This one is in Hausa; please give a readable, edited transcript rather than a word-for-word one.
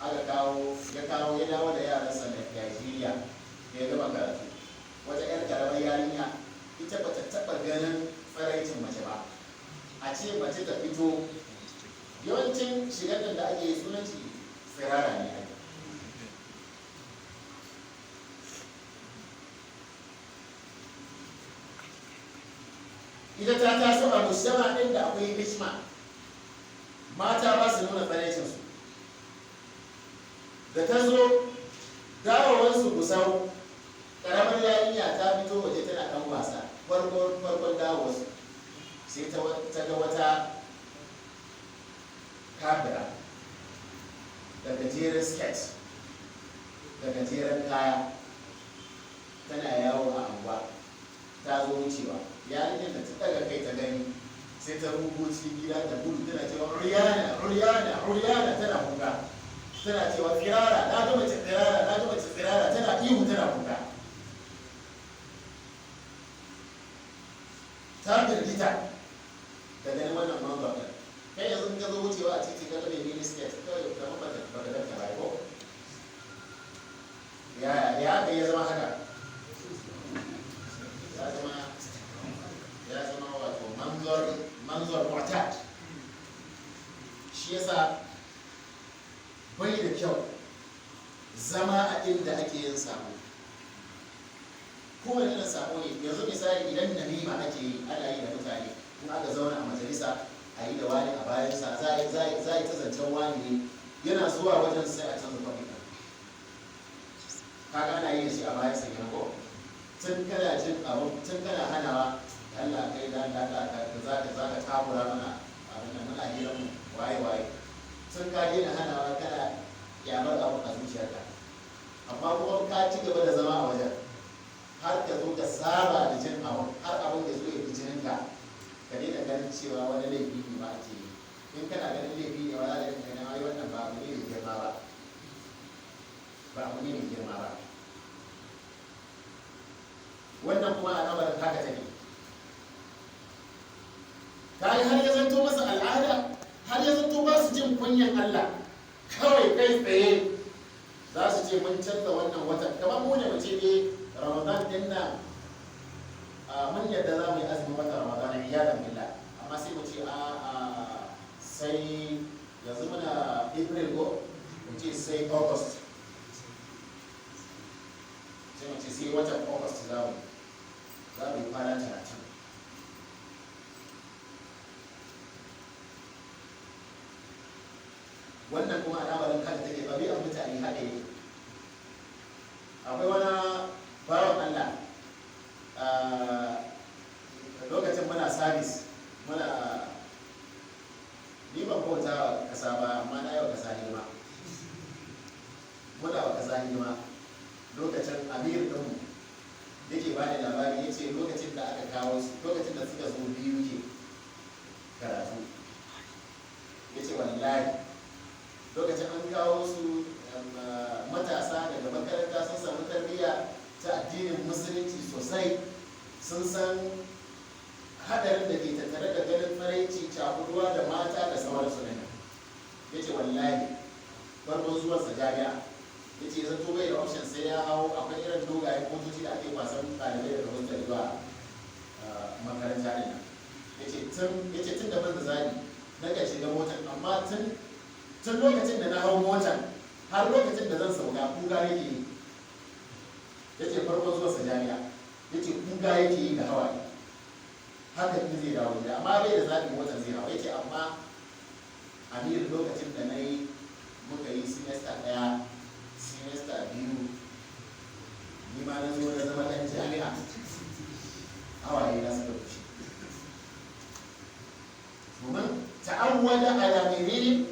Aka kawo, ya kawo, ya dawo da yaransa na Najeriya da ya gama karatu. Wata 'yar karamar yarinya ita bata taɓa ganin tsaraicin mace ba. A ce mace ta fito, yawancin shigar da ake yi sunanci tsirara ne ake. Ita ta taso a mujtama ɗin da akwai hishma, mata ba su nuna tsaraicinsu. Da ta zo dawowarsu Gusau, ƙaramar yarinya ta fito waje tana ɗan wasa. Farkon dawowarsu sai ta ga wata kafira da gajeren skirt da gajeren kaya tana yawo a anguwa. Ta zo wucewa, yarinyar da ta daga kai ta gani, sai ta rugo cikin gida da gudu tana cewa "Riyana, Riyana, Riyana", tana kuka, tana cewa "Tsirara, na ga mace tsirara, na ga mace tsirara", tana ihu tana kuka. Ta firgita da ganin wannan manzon ɗin. Kai yanzu in ka zo wucewa a titi ka ga mai mini skirt, kawai kamar baka ganta ba ko ya ya aka ya zama haka, ya zama wato manzor mu'tad. Shi yasa bai da kyau zama a inda ake yin sabo, kowane irin sabo ne. Yanzu misali, idan namima ake yi, ana yi da mutane, in aka zauna a majalisa a yi da wani a bayansa, za a yi ta zancen wani ne, yana zuwa wajen sai a canza topic. Kaga ana yi da shi a bayansa kenan ko? Tun kana jin abu, tun kana hanawa, Allah kai da Allah ka za ka za ka takura mana abin nan, muna hirar mu, waye waye. Tun ka daina hanawa, kana kyamar abu a zuciyarka, amma kuma ka ci gaba da zama a wajen har ka zo ka saba da jin abu, har abin ya zo ya fi jininka, ka daina ganin cewa wani laifi ne ma ake yi. In kana ganin laifi ne, wala da ganin ai wannan ba abu ne mai girma ba, ba abu ne mai girma ba. Wannan kuma al'amarin haka take ta yi, har ya zanto masa al'ada, har ya zanto ba su jin kunyan Allah. Kawai kai tsaye za su ce mun canza wannan watan. Kamar mu ne mu ce ne Ramadan din nan, mun yadda za mu yi azumin watan Ramadan ya billah, amma sai mu ce a sai yanzu muna April ko, mu ce sai August, sai mu ce sai watan August za mu yi kwana 30. Wannan kuma al'amarin haka take, ɗabi'ar mutane haka yake. Akwai wani bawan Allah, lokacin muna service, muna, ni ban bauta wa kasa ba, amma na yi wa kasa hidima, muna wa kasa hidima. Lokacin amir ɗinmu yake ba da labari, ya ce lokacin da aka kawo su, lokacin da suka zo biyu ke karatu, ya ce wallahi lokacin an kawo su matasa daga makaranta, sun samu tarbiyya ta addinin Musulunci sosai, sun san hadarin da ke tattare da ganin tsaraici, cakuduwa da mata da sauransu ne. Ya ce wallahi farkon zuwansa jami'a, ya ce zato bai da option sai ya hau, akwai irin dogayen motoci da ake kwasan ɗalibai daga hostel zuwa makaranta ɗin. Ya ce tun da ban da zaɓi na kan shiga motar, amma tun lokacin da na hau motar har lokacin da zan sauka kuka yake yi. Ya ce farkon zuwansa jami'a, ya ce kuka yake yi da hawaye haka in zai dawo gida, amma bai da zaɓin, motar zai hau. Ya ce amma amir, lokacin da na yi, muka yi semester ɗaya, semester biyu, ni ma na zo na zama ɗan jami'a, hawaye na suka fushi, domin ta'awwada ala menene.